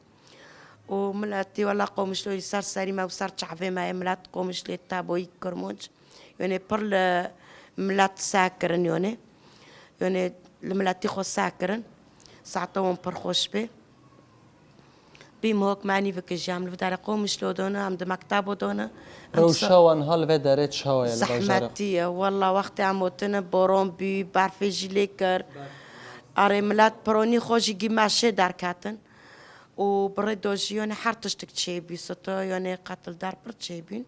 Û miletî wela Qomişlo yî ser serî me û ser çavê me ye, milet Qomişlê, Taboyî, Kirmanc. Yanî pir li milet seh kirin yanî. Yanî li miletî xwe seh kirin. Saeta wan pir xweş bê. Bîm hok me nî bikijî, em li vê derê Qomişlo done, em di mektebo done. Rewşa wan ha li vê derê çawa ye li bajarê? Zehmetî ye. Wela wextê em hotine boran bî, berfê jî lê kir. Erê milet pironî xwe jî gî meşê derketin. Û bi rê do jî, yanî her tiştik çêbî, sito, yanî qetil der pir çêbîn.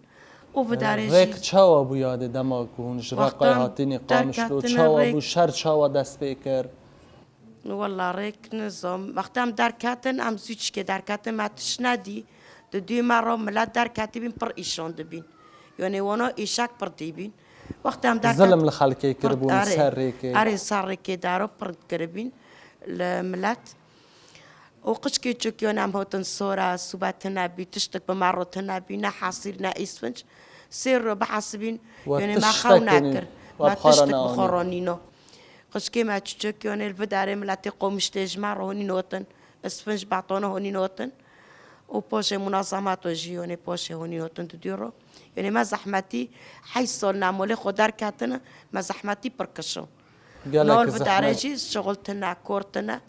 Û vê derê jî. Rêk çawa bû yadê dema ku hûn ji Reqayê hatînî Qamişlo? Çawa bû, şer çawa dest pê kir? Wela rêk nizam. Wextê em derketin, em zû çikê derketin, me tişt nedî. Di dû me re milet derketî bîn, pir îşan dibîn. Yanî wana îşek pir dîbîn. Wextê em derket-, zilim li xelkê kiribûn, erê, ser rêkê. Erê, ser rêkê daro pir kiribîn li milet. Û qişkê çûk, yanî em hatin sora, sûbe tune bî, tiştik bi me re tune bî, ne hesîr, ne îsfinc. Sê ro bihesibîn, yanî me xew nekir. Me tiştik bi xwe re nîno. Qişkê me çûçik, yanî li vê derê miletê Qomişlê ji me re honîn hotin. Îsfinc, betona honîn hotin. Û poşê munazemat jî, yanî poşê honîn hotin di dû ro. Yanî me zehmetî heyş sal ne molê xwe derketine, me zehmetî pir kişo. Gelek zehmet. Nol bi darê jî şixul tune, kor tune.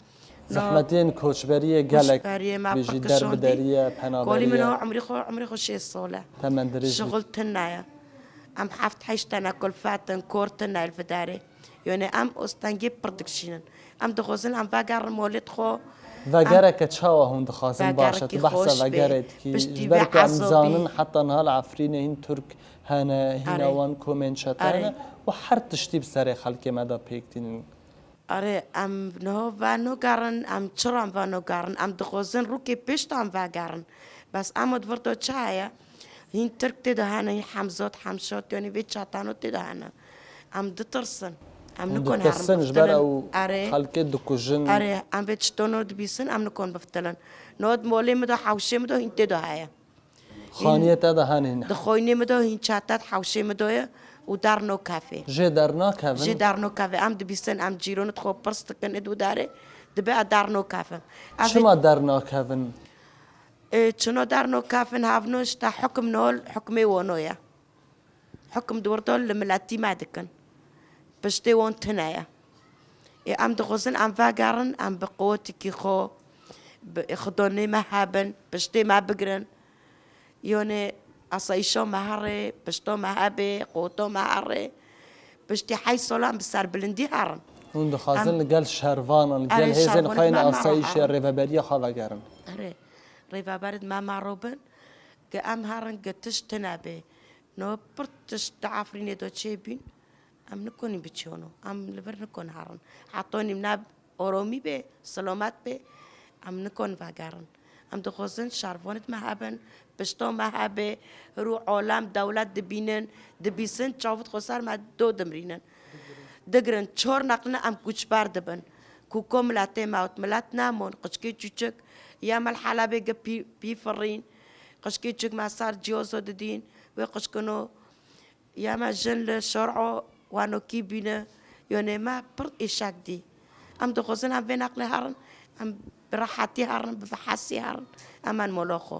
Zehmetiyên koçberiyê gelek. Koçberiyê me pir kişandî. Kolî min o, emrî xwe, emrî xwe şêst sal e. Temen dirêj bî. Şixul tune ye. Em heft heşt tene kulfet in, kor tune li vê derê. Yanî em ostengê pir dikişînin. Em dixwazin em vegerin molêt xwe. Vegereke çawa hûn dixwazin? Baş e, tu behsa vegerê dikî. Ji ber ku em zanin heta niha li Efrînê hîn Tirk hene, hîna wan komên çete hene û her tiştî bi serê xelkê me de pêk tînin. Erê, em niha venogerin, em çira em venogerin? Em dixwazin rûkê pêş de em vegerin. Bes em û di vir de çi heye? Hîn Tirk tê de hene, hîn Hemzat, Hemşat, yanî vê çetano tê de hene. Em ditirsin. Em nikon herin biftilin. Erê, xelkê dikujin. Erê, em vê çitano dibîsin, em nikon biftilin. Niha di molê min de, hewşê min de hîn tê de heye. Xaniyê te de hene hîn. Di xoynê min de hîn çete di hewşê min de ye û dernakeve. Jê dernakevin? Jê dernakeve. Em dibîsin, em cîronê xwe pirs dikin id û derê, dibe e dernakevin. Çima dernakevin? Ê, çino dernakevin, hevno işte hukm nol, hukmê wono ye. Hukm di wir de li miletî me dikin. Piştê wan tune ye. Ê, em dixwazin em vegerin, em bi quwetikî xwe, bi xidonê me hebin, piştê me bigirin. Yanî asayîşa me herê, pişta me hebê, quweta me herê. Piştî heyş sala em bi serbilindî herin. Hûn dixwazin li gel şervanan, li gel hêzên xwe yên asayîşê, rêveberiya xwe vegerin? Erê, rêveberê me me re bin, ke em herin, ke tişt tune bê. No pir tişt di Efrînê de çêbîn, em nikonîn biçîno, em li vir nikon herin. Hetonî na oromî bê, silomet bê, em nikon vegerin. Em dixwazin şervanit me hebin, pişto me hebe, rû alem, dewlet dibînin, dibîsin, çavit xwe ser me do dimrînin. Digirin, çor neqlin em koçber dibin. Ku ko miletê me û milet nemon, qişkê çûçik, ya me li Helebê gi pî, pî firîn, qişkê çûçik me ser ciyozo didîn, wê qişkino, ya me jin li şer'o wanokî bîne, yonê me pir êşek dî. Em dixwazin em vê neqlê herin, em bi rehetî herin, bi hesî herin, em en molo xwe.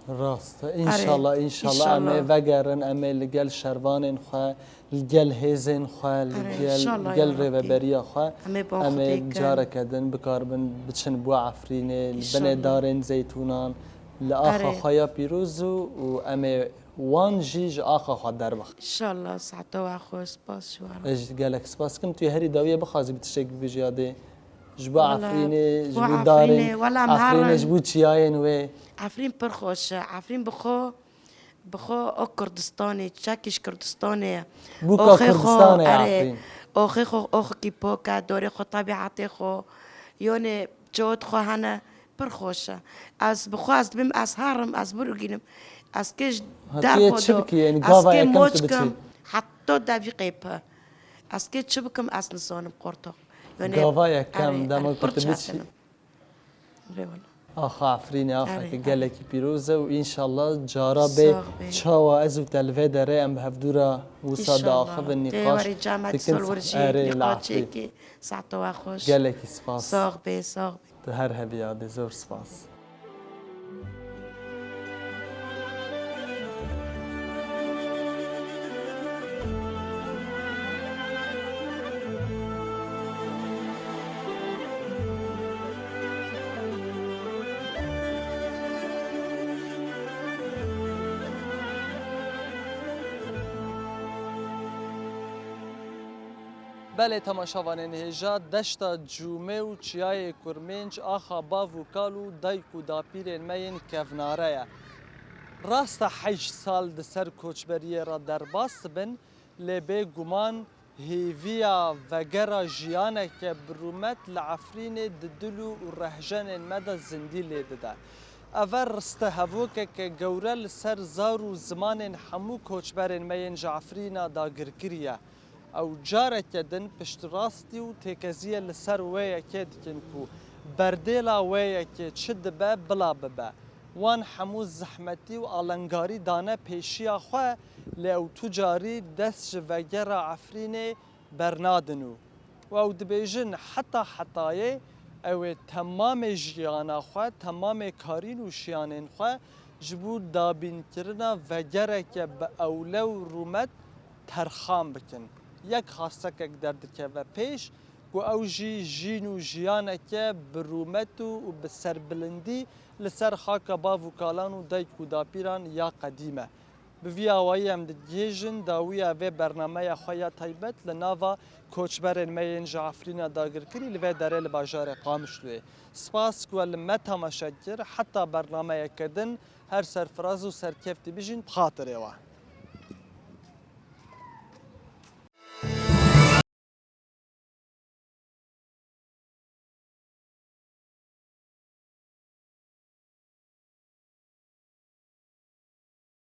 Rast e. Erê, Înşallah, înşallah em ê înşallah. Vegerin, em ê li gel şervanên xwe, li gel hêzên xwe, li Erê, gel, înşallah gel ya Rabbî. Rêveberiya xwe, Em ê bon em ê Xwedê kin. Careke din bikaribin biçin bo Efrînê, li binê Înşallah. Darên zeytûnan, li axa Erê. Xwe ya pîroz û, û em ê wan jî ji axa xwe derbixin. Înşallah, saeta we xweş, spas ji we re. Ez gelek spas dikim. Tu yê herî dawiyê bixwazî bi tiştek bibêjî ya dê? Ji bo Wala, Efrînê, ji bo bo Efrînê, darên, wala em Efrînê herin. Ji bo çiyayên wê. Efrîn pir xweş e. Efrîn bi xwe, bi xwe o Kurdistanê, çekî ji Kurdistanê ye. Bûka Oxê xwe, Kurdistanê ye erê, Efrîn. Oxê xwe, oxikî pok e, dorê xwe, tebîetê xwe, yonê çewt xwe hene, pir xweş e. Ez bi xwe ez dibêm, ez herim, ez birûgînim. Ez kê ji Ha, tu yê derxwe çi do, bikî? Yanî ez gava kê yekem tu moç biçî? Kim, heta devîqê pe. Ez kê çi bikim, ez nizanim qortoq. Yanî, Gava yekem, erê, dema erê, ku pir tu biçî. Çetin im. Rê wala. Axa Efrînê, axa Erê, ki erê. Gelekî pîroz e û înşallah cara bê Sax bê. Çawa ez û te li vê derê em bi hevdû re wisa Înşallah. Diaxivin, Tê nîqaş warê camek dikin, sol wir jî erê, li nîqaşê Efrîn. Ki saeta we xweş. Gelekî spas. Sax bê, sax bê. Tu her hebî ya dê, zor spas. Belê temaşevanên hêja, deşta Cûmê û çiyayê Kurmênc axa bav û kal û dayik û dapîrên me yên kevnare ye. Rast e heyşt sal di ser koçberiyê re derbas dibin, lê bêguman hêviya vegera jiyaneke bi rûmet li Efrînê di dil û rehjenên me de zindî lê dide. Eve ristehevokeke gewre li ser zar û zimanên hemû koçberên me yên ji Efrîna dagirkirî ye. Ew careke din piştrastî û têkeziyê li ser wê yekê dikin ku berdêla wê yekê çi dibe bila bibe. Wan hemû zehmetî û alengarî dane pêşiya xwe, lê ew tu carî dest ji vegera Efrînê bernadin û, û ew dibêjin heta hetayê ew ê temamê jiyana xwe, temamê karîn û şiyanên xwe ji bo dabînkirina vegereke bi ewle û rûmet terxan bikin. Yek xastekek derdikeve pêş, ku ew jî jîn û jiyaneke bi rûmet û, û bi serbilindî li ser xaka bav û kalan û dayik û dapîran ya qedîm e. Bi vî awayî em digihêjin dawiya vê bernameya xwe ya taybet li nava koçberên me yên ji Efrîna dagirkirî li vê derê li bajarê Qamişloyê. Spas ku li me temaşe kir, heta bernameyeke din her serfiraz û serkeftî bijîn bi xatirê we.